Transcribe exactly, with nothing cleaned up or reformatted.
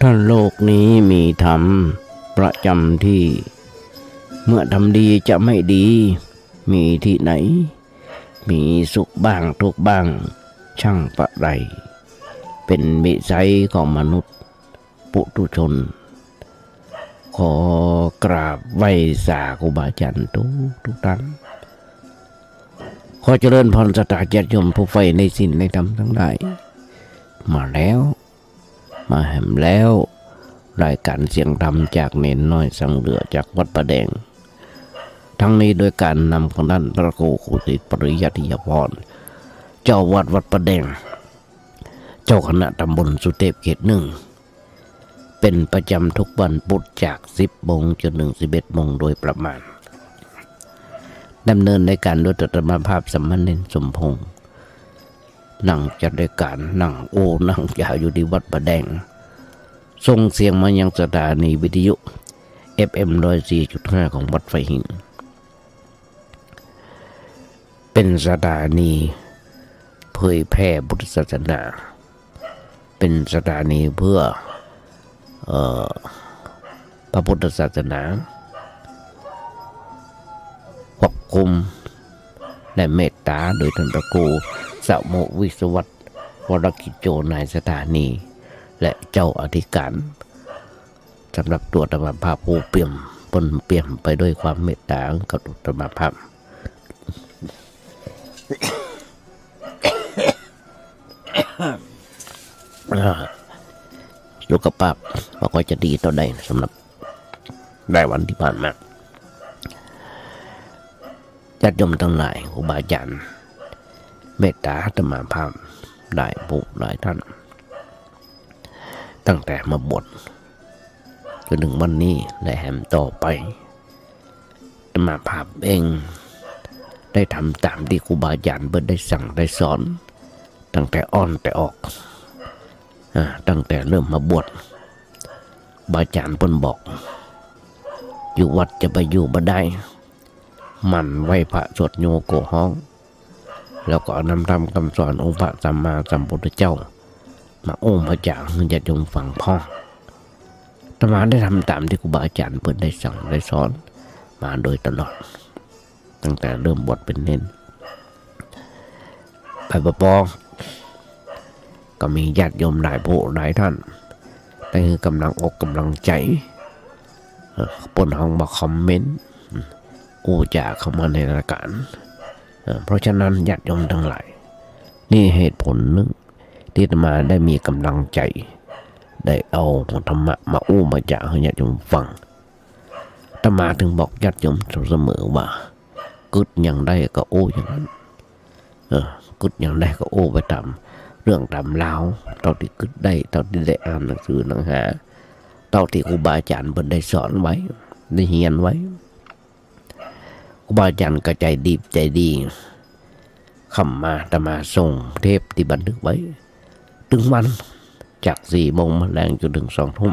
ถ้าโลกนี้มีธรรมประจำที่ เมื่อทำดีจะไม่ดี มีที่ไหน มีสุขบ้างทุกข์บ้าง ช่างประไร เป็นวิสัยของมนุษย์ปุถุชน ขอกราบไหว้สาครูบาอาจารย์ทุกทุกท่าน ขอเจริญพรศรัทธาญาติโยมผู้ใฝ่ในศีลในธรรมทั้งหลาย มาแล้ว มาแหมแล้ว รายการเสียงธรรมจากเณรน้อยสังเหลือจากวัดป่าแดง ทั้งนี้โดยการนำของท่านพระครูครูสิทธิ์ปริยัติยพร เจ้าวัดวัดป่าแดง เจ้าคณะตำบลสุเทพเขตหนึ่ง เป็นประจำทุกวันพุธจากสิบโมงจนถึงสิบเอ็ดโมงโดยประมาณ ดำเนินรายการโดยอาตมาภาพสามเณรสมพงษ์ นั่งจัดรายการ นั่งโอ้ นั่งยาวอยู่ที่วัดป่าแดง ส่งเสียงมายังสถานีวิทยุ เอฟเอ็ม ร้อยสี่จุดห้า ของวัดไผ่หิน เป็นสถานีเผยแผ่พุทธศาสนา เป็นสถานีเพื่อ เอ่อ พระพุทธศาสนา ควบคุมและเมตตาโดยท่านพระครูสมุวิศวัตร วรกิจโจ นายสถานี และเจ้าอธิการ สำหรับตัวอาตมาภาพผู้เปี่ยม ปนเปี่ยมไปด้วยความเมตตากับอาตมาภาพ อ่า สุขภาพบ่ค่อยจะดีเท่าใดสำหรับหลายวันที่ผ่านมา ญาติโยมทั้งหลาย ครูบาอาจารย์ เมตตาอาตมาภาพหลายผู้หลายท่าน ตั้งแต่มาบวชจนถึงวันนี้และแหมต่อไป อาตมาภาพเองได้ทำตามที่ครูบาอาจารย์เปิ้นได้สั่งได้สอน ตั้งแต่อ่อนแต่ออก อ่า ตั้งแต่เริ่มมาบวช ครูบาอาจารย์เปิ้นบอก อยู่วัดจะไปอยู่บ่ได้ หมั่นไหว้พระสวดโยโกฮ้อง แล้วก็เอานำธรรมคำสอนองค์พระสัมมาสัมพุทธเจ้า มาอู้มาจ๋าหื้อญาติโยมฟังพ่อง อาตมาได้ทำตามที่ครูบาอาจารย์เปิ้นได้สั่งได้สอนมาโดยตลอด ตั้งแต่เริ่มบวชเป็นเณร ไปปอปอ ก็มีญาติโยมหลายผู้หลายท่าน ได้หื้อกำลังอกกำลังใจ๋ เอ่อ เปิ้นฮ้องว่าคอมเมนต์ อืม อู้จ๋าเข้ามาในรายการ เอ่อ เพราะฉะนั้นญาติโยมทั้งหลาย นี่เหตุผลหนึ่งที่อาตมาได้มีกำลังใจ๋ ได้เอาธรรมะมาอู้มาจ๋าหื้อญาติโยมฟัง อาตมาถึงบอกญาติโยมเสมอว่า กึ๊ดหยังใดก็อู้อย่างนั้น เออ กึ๊ดหยังใดก็อู้ไปต๋ามเรื่องต๋ามราว เต้าตี้กึ๊ดได้ เต้าตี้ได้อ่านหนังสือหนังหา เต้าตี้ครูบาอาจารย์เปิ้นได้สอนไว้ ได้เฮียนไว้ ครูบาอาจารย์ก็ใจ๋ดี ใจ๋ดี ค่ำมาอาตมาส่งเทปตี้บันทึกไว้ ตึงวัน จากสี่โมงมาแลงจนถึงสองทุ่ม